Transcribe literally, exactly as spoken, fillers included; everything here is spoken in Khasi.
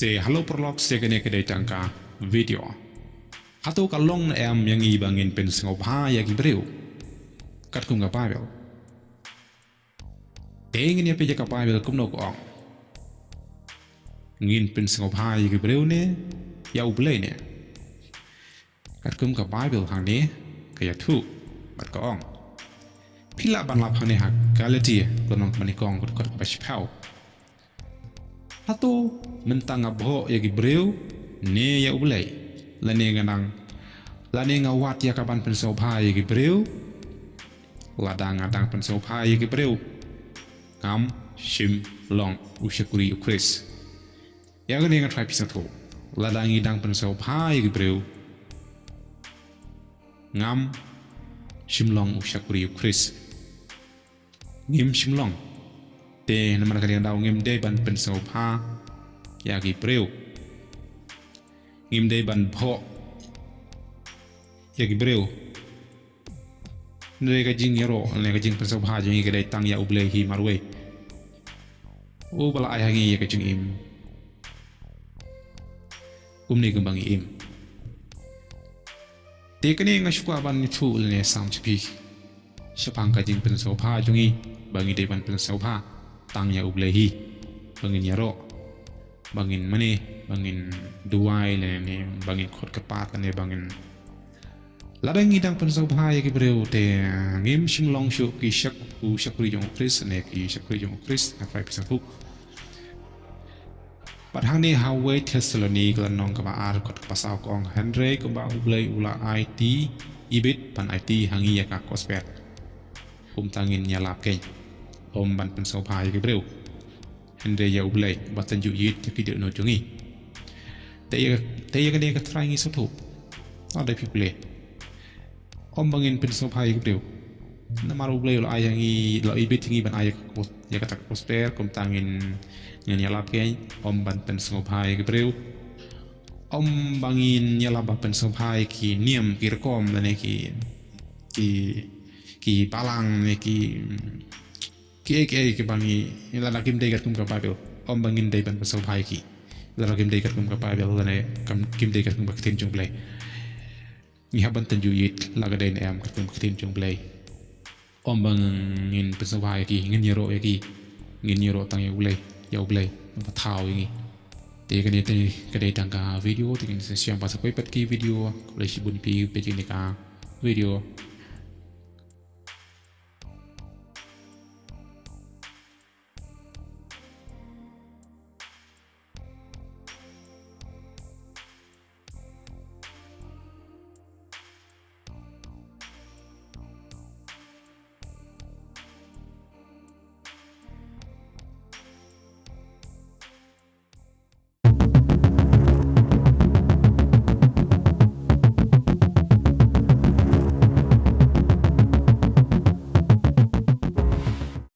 Te hello paralok, sha kane ka dei tang ka video. Hato ka long ne em ïa ngi ba ngin pynsngewbha ïa ki briew katkum ka Baibl? Te ngin ïa peit ïa ka Baibl kumno ka ong. Ngin pynsngewbha ïa ki briew ne ïa U Blei ne? Katkum ka Baibl hangne ka ïathuh bad ka ong. Phi lah ban lap hangne ha Galatia, ka lynnong kaba nyngkong, ka dkhot kaba shiphew. Hato mynta nga bhoh ïa ki briew ne ïa U Blei? Lane nga nang, lane nga wad ïa ka ban pynsngewbha ïa ki briew? Lada nga dang pynsngewbha ïa ki briew, ngam shym long u shakri U Khrist. Ïa kane nga trai phi sngewthuh. Lada ngi dang pynsngewbha ïa ki briew, ngam shym long u shakri U Khrist. Ngim shym long. Te namar kane ka daw ngim dei ban pynsngewbha ïa ki briew. Ngim dei ban bhoh ïa ki briew. Hynrei ka jingïaroh ne ka jingpynsngewbha jong ngi ka dei tang ïa U Blei hi marwei, uba la ai ha ngi ïa ka jingim kumne kumba ngi im. Te kane nga shu kwah ban ïathuh lane sam sha phi shaphang ka jingpynsngewbha jong ngi, ba ngi dei ban pynsngewbha tang ïa U Blei hi, ba ngin ïaroh, ba ngin mane, ba ngin duwai lane ba ngin khot kyrpad lane ba ngin, lada ngi dang pynsngewbha ïa ki briew te ngim shym long shuh ki shak, u shakri jong U Khrist ne ki shakri jong U Khrist, nga trai phi sngewthuh. Bad hangne ha Wei Thessaloni ka lynnong kaba ar, dkhot kaba saw ka ong, hynrei kumba U Blei u la aiti ibit ban aiti ha ngi ïa ka gospel, kumta ngin ïalap kein, ym ban pynsngewbha ïa ki briew, hynrei ïa U Blei, ba tynjuh ïit ïa ki dohnud jong ngi. Te ïa, te ïa kane ka trai ngi sngewthuh. Lada phi pule, ym ba ngin pynsngewbha ïa ki briew. Namar U Blei u la ai ha ngi, la ibit ha ngi ban ai ïa ka, ïa kata ka gospel, kumta ngin, ngin ïalap kein, ym ban pynsngewbha ïa ki briew. Ym ba ngin ïalap ban pynsngewbha ïa ki niam, ki rukom lane ki, ki, ki balang ne ki, kiei kiei kiba ngi, lada kim dei katkum ka Baibl, ym ba ngin dei ban pynsngewbha ïa ki. Lada kim dei katkum ka Baibl lane kam, kim dei katkum ka ktien jong U Blei, ngi hap ban tynjuh ïit la ka dei ne em katkum ka ktien jong U Blei. Ym ba ngin pynsngewbha ïa ki, ngin ïaroh ïa ki, ngin ïaroh tang ïa U Blei, ïa U Blei uba thaw ïa ngi. Te kane te ka dei tang ka video, te ngin sa ïashem bad sa kawei pat ki video. Khublei shibun ïa phi, peit kane ka video.